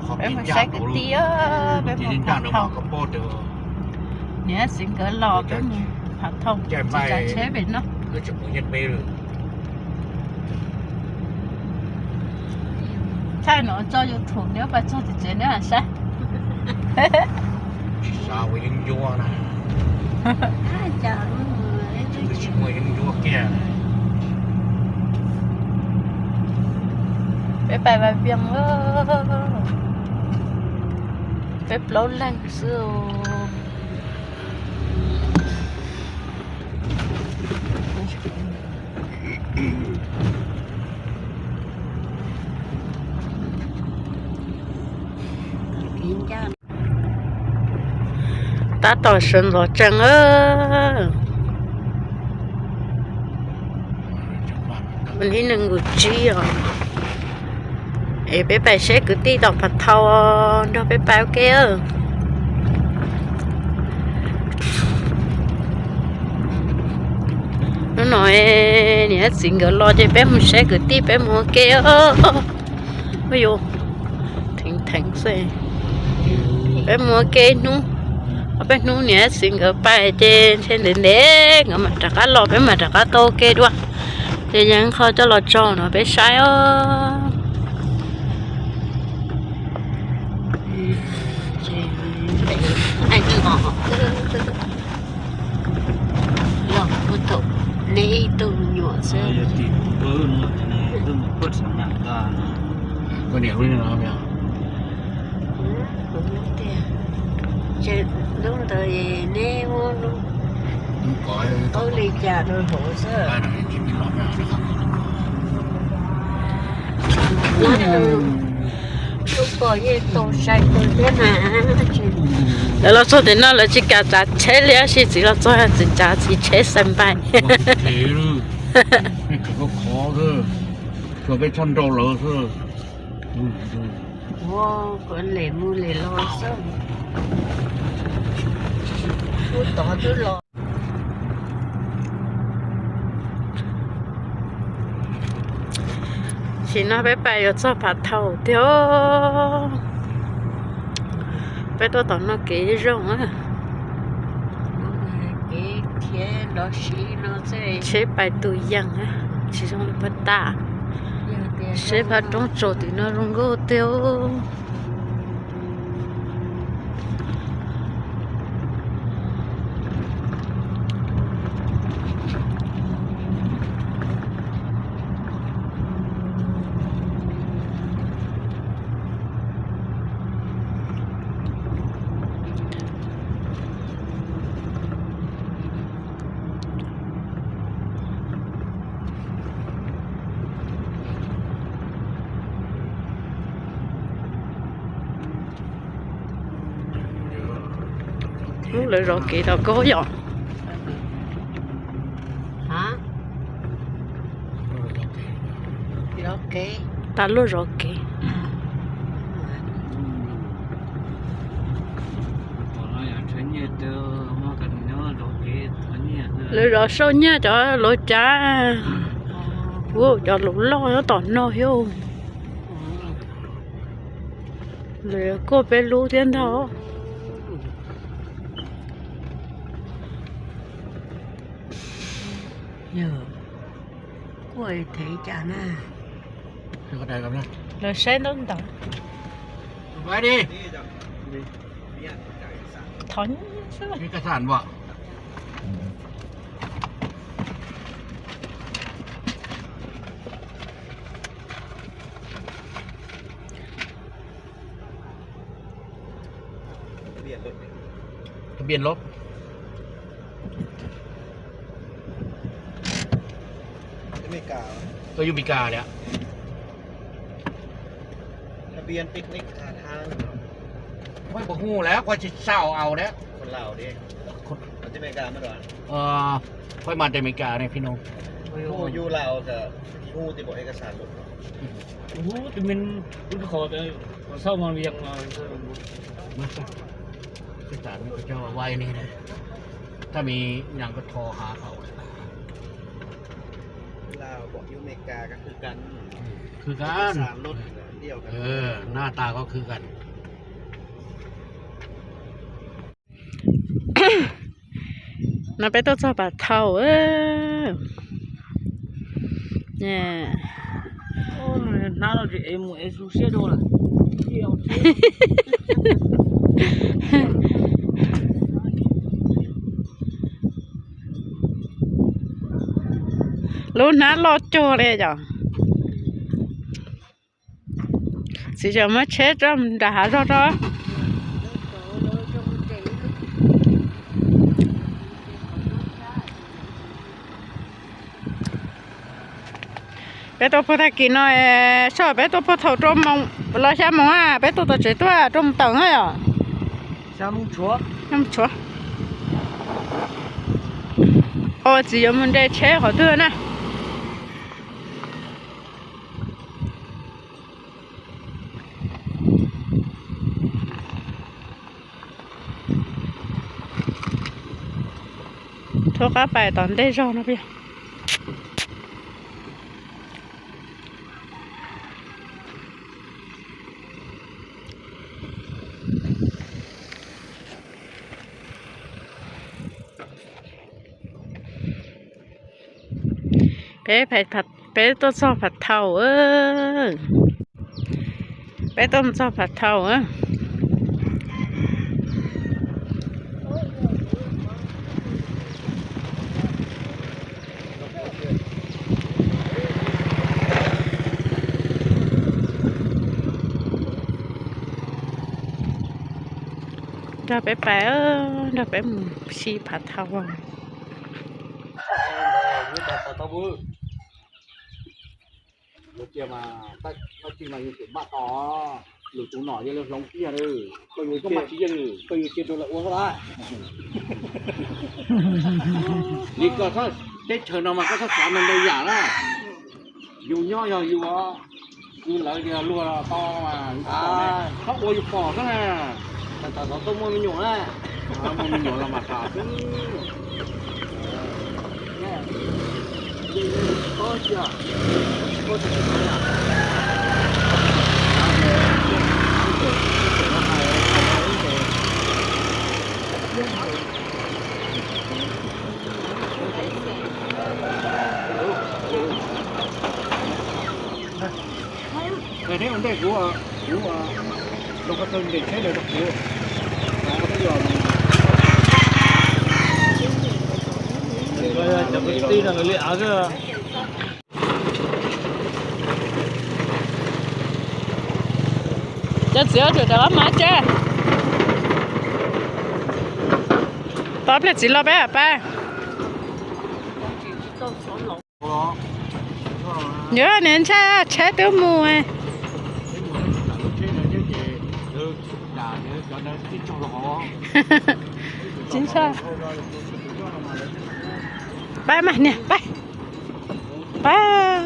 Peb mus saib kwv tij, peb mus Phav Thau. Niam txiv nkawd los peb mus Phav Thau, tsav tsheb pem no. Thaij no tso YouTube, neb pais txog tsev neb saib. Peb pais Vaj Viaj, peb plaub leeg xwb. Tab tom sawv ntxov tsees, hnub nees nkaum tsib os. Es peb pais saib kwv tij tom Phav Thau, nrog peb pais ua ke. Hnub no niam txiv nkawd los ces peb mus saib kwv tij, peb mus ua ke. Ua yuav theev theev xwb. Peb mus ua ke hnub, peb hnub niam txiv nkawd pais ces ntshe ntev ntev nkawd mam rov qab los, peb mam rov qab tau ua ke dua. Ces yeej qho coj los tso no peb saib os. Los kuj thaum neb ib tug me nyuam xwb. Kuv niam lub no tiag, ces lub ntawd neb muab lub, lub ko li cas rau hauv xwb. Lawv los txog tim no lawv tsis kam tsav tsheb li, tab sis txiv los txog txiv tsav txiv tsheb xais npais. Ua, kuv lem mus lem los xwb. Ub, tod twb los. Tam sim no peb pais yuav txog Phav Thau tiag. Peb tuaj tom no kev zoo, tsheb pais tus yees, tsis zoo li puag ta. Seb phab roob tsaus tim no zoo nkauj tiag. Ub, lawv zov kev tau koj yom? Tas luaj zov kev. Lawv zov sauj nyiaj cov luav cav. Ub, cov luav loj nyob tom no thiab. Lawv kuaj peb lub thiab ntag. Kuaj thev cas na. Lawv saib ntaub ntawv. Thov xwb. Tha biên lốp. Tha biên picnic. Kuv pom hu lawm, kuv tsis xav au lawm. Kuv mas tes Amelikas ne, phij no. Yus Laos tsis hu tes pom ekasaas lawm. Hu tes min, hu tes qhov tes, qhov xauj mas yeej mas. Ekasaas no kuv coj vay ne, tab mis nyam kuv thov hav hauv. Laos pom yus Amelikas kuj khwv kan, khwv kan. Ekasaas loj. Hna tas koj khwv kan. No peb tuaj txog Phav Thau. Lub hnab loj cuag li yom. Txiv tseem muab tsheb rau nram hav zoov rau. Peb tuaj puag tag kis no, soj peb tuaj puag thaum rau moos los xya moos a, peb tuaj tom tsev tuaj rau moos tawm na yom. Tshuav. Txiv yuav mus nres tsheb qhov twg na. Rov qab pais tom ntej zog no. Peb, peb tuaj txog Phav Thau. Peb tuaj mus txog Phav Thau. Nrog peb pais, nrog peb mus si Phav Thau. Cia mas, tab sis mas yus tseem npaj tos, lwm tus nom yog li hloov tiag li, koj yuav, koj mas tsis yeej, koj yuav cia rau lawv ua xwb las. Li koj teb chaws no mas koj txhob xav ntau ntau yam na. Yus nyob yog yus, yus lawv yog luag tau, txhob ua yus pom xwb na. Tam tom tuaj muaj me nyuam na, muaj me nyuam los mas tas xwb. Neb ua ntej kuv, kuv, kuv rau koj tawg ntes tsheb ntawd rau kuv. Cov kwv tij no nkawd li av xwb. Cov txiv ob tsuam rov qab mas tsev. Tos pliag txiv los peb pais. Yog niag ntshai tsheb twb mus. Tsis ntshai. Pab mas niam, pab. Pab.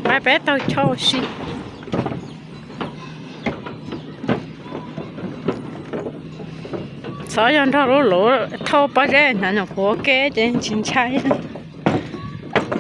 Pab peb taug choj si. Txhob yog nrog lub luv thauj pob zeb hnyav nyuam qhuav ua ke ces tsis ntshai.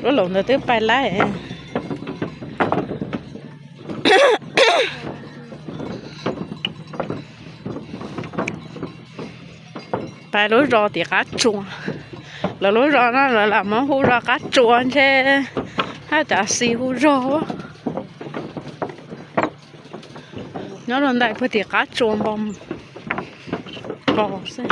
Lub luv ntawd twb pais laib. Pais lub zos tim qab tsuas. Lawv lub zos no lawv lam muab hu zos qab tsuas ntshe haj cav xis hu zog. Nyob rau ntais puag tim qab tsuas npo npo xwb.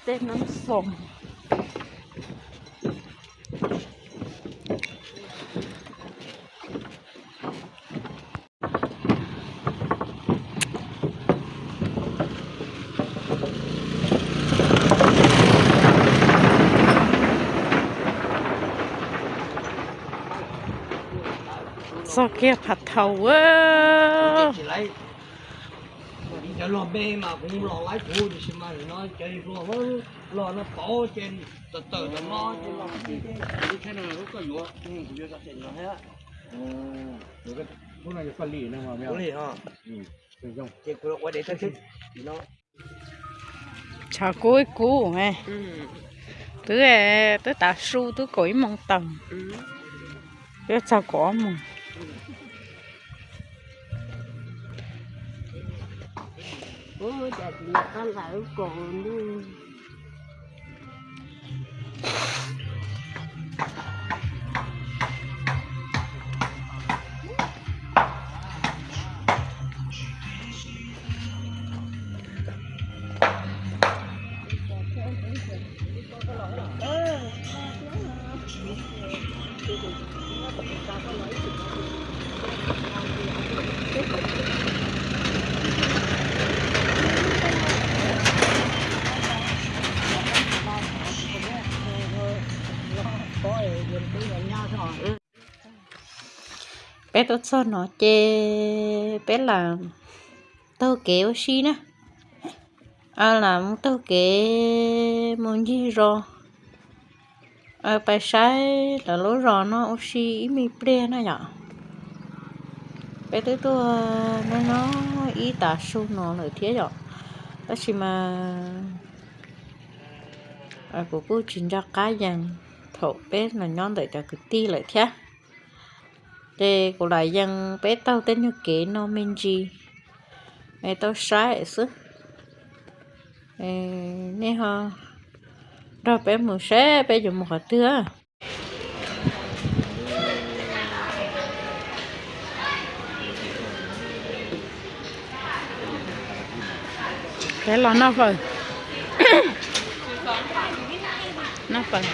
Tej hmab xoom. Txog kiag Phav Thau. Cov loj npe mas kuv los laib kuv tiam sis mas no cov hluas los no pauv ces tawm tawm no ces los. Lub no yog koj li no. Ces kuv ua dev thawj xwb no. Tshav kub ib kub, twb, twb tav su twb kaum ib moos tawm, twb txog kaum ob moos. Peb tuaj txog no ces peb lam taug kev ua si na. Lam mus taug kev mus ncig zos, pais saib lawv lub zos no ua si ib me pliag na yom. Peb twb tuaj nyob nyob ib tav su no lawm thiab yom, tab sis mas kuv kuj tsis nco qab yees thaum peb los nyob ntawm cov kwv tij lawm thiab. Ces kuv lam yees peb taug tej nyuag kev no me ntsis es tau saib xwb. Nej ho nrog peb mus seb peb yuav mus qhov twg. Peb los noj fawm, noj fawm.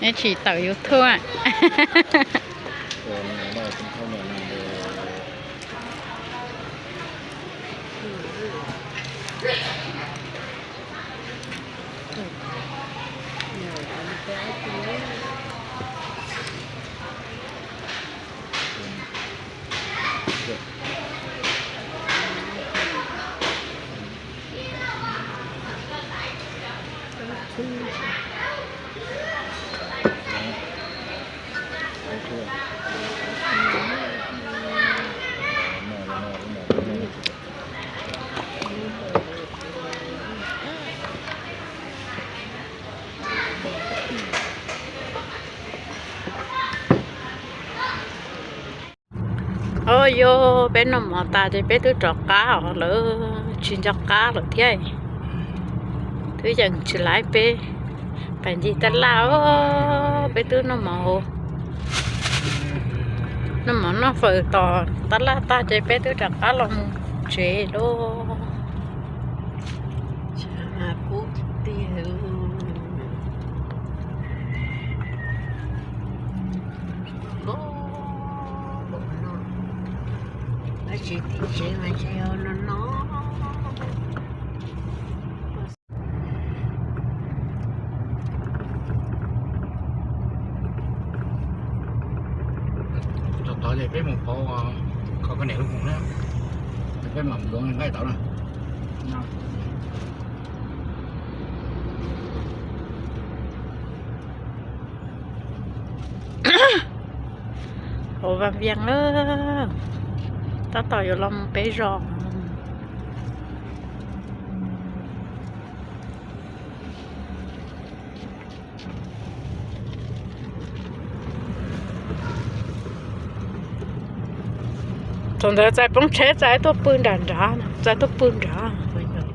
Neb tsis tawm YouTube. Os, yog peb noj mov tas ces peb twb rov qab os, lawv tsis nco qab lawm thiab. Twb yeej tsis laiv peb, pais ncig tab laj os, peb twb noj mov, noj mov noj fawm tos tab laj tag ces peb twb rov qab los mus tsev lauj. Tov tod ces peb mus pauv kho koj niam lub mus na, peb mam mus yuav nqaij tod na. Hauv Vaj Viaj na, tab tom yuav los mus peb zos. Thaum ntawd txais poob tsheb txais tuaj pw nram nrad, txais tuaj pw nrad.